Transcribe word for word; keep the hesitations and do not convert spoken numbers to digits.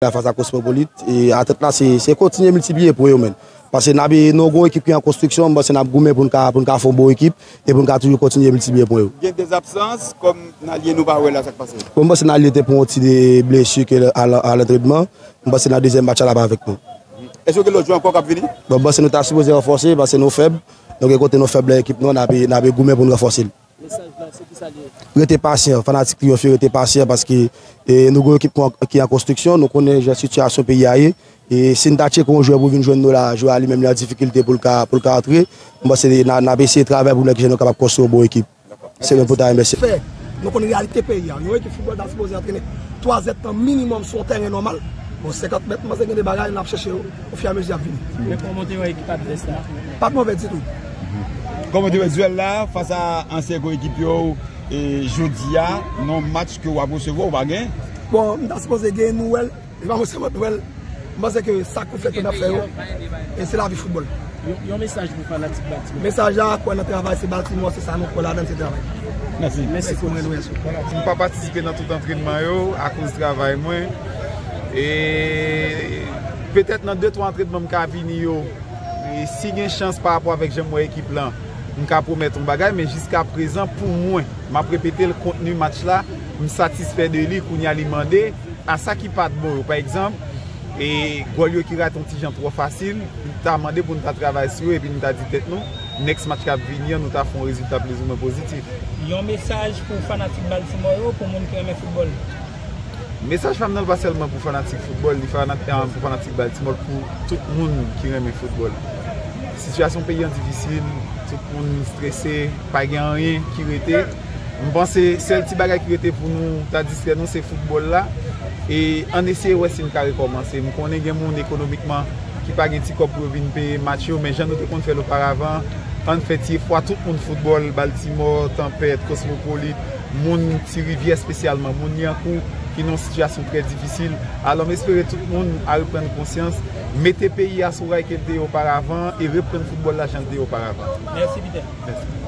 la fas a Cosmopolite. E atant la, se, se kontinye miltipliye pwen yo, menn. Paske n ap, nou gon ekip ki an konstriksyon, m panse n ap goumen pou n ka, pou n ka fè yon bon ekip e pou n ka toujou kontinye miltipliye pwen yo. Gen de zabsans, kòm n alye nou pa wè la, sa k pase? Bon, m panse n alye te pran yon ti de blesi ke a, a lantrenman. M panse nan dezyèm match la, l ap avèk nou. Èske gen lòt jwè ankò k ap vini? Bon, m panse nou ta sipoze ranfòse, paske nou fèb. Nou gen kote nou fèb nan ekip nou, n ap, n ap goumen pou n ranfòse l. Mesaj la, se ki sa l ye? Rete pasyan, fanatik Triyonf yo, rete pasyan, paske, e, nou gon ekip ki an, ki an konstriksyon, nou konnen jan sitiyasyon peyi a ye. E si n ta tcheke yon jwè pou vin jwenn nou la, jwè a li menm li an difikilte pou l ka, pou l ka antre, m panse n a, n ap eseye travay pou nèg jèn yo kapab konstwi yon bon ekip. Se mwen pou ta renmèsye. Fè, nou konn reyalite peyi a. Yon ekip foutbòl ta sipoze antrene twa zèdtan minimòm sou yon tèren nòmal. Bon, senkant mèt, m panse gen de bagay n ap chèche yo ofiramezi y ap vini. Men kòman w te wè ekip advès la? Pa t move ditou. Kòman w te wè dyèl la fas a ansyen koyekipye w, e, jodi a, nan yon match ke w ap resevwa, ou pa gen? Bon, m ta sipoze gen nouvèl. E pa mwen sèlman nouvèl. M panse ke sa k pou fèt yo n ap fè yo. E se lavi foutbòl. Yon, yon mesaj pou fanatik Baltimore. Mesaj la, kwè nan travay, se Baltimore, se sa nou kwè ladan, se travay. Mèsi. Mèsi pou mwen, Lourenço. M pa patisipe nan tout antrenman yo akoz travay mwen. E petèt nan de twa antrenman m ka vini yo, e si gen chans pa rapò avèk jan m wè ekip lan, m ka pwomèt yon bagay, men jiskaprezan, pou mwen, m ap repete l, kontni match la, m satisfè de li, kounye a li mande, a sa ki pa t bon yo. Pa egzanp, e gòl yo ki rate yon ti jan twò fasil, m ta mande pou n ta travay sou yo epi n ta di tèt nou, next match k ap vini an, nou ta fè yon rezilta plizoumwen pozitif. Yon mesaj pou fanatik Baltimore yo, pou moun ki renmen foutbòl? Mesaj pa m nan pa sèlman pou fanatik foutbòl, li fanat-, ah, pou fanatik Baltimore, pou tout moun ki renmen foutbòl. Sitiyasyon peyi an difisil, tout moun strese, pa gen anyen ki rete. M panse sèl ti bagay ki rete pou nou ta distrè nou, se foutbòl la. E ann eseye wè si n ka rekòmanse. M konnen gen moun ekonomikman ki pa gen ti kòb pou yo vin peye match yo, men jan nou te konn fè l oparavan, ann fè ti efò, tout moun foutbòl, Baltimore, Tanpèt, Cosmopolite, moun Ti Rivyè espesyalman, moun Lyankou, ki nan yon sitiyasyon trè difisil. Alò, m espere tout moun a reprann konsyans, mete peyi a sou ray ke l te ye oparavan e reprann foutbòl la jan l te ye oparavan. Mèsi, Peter. Mèsi.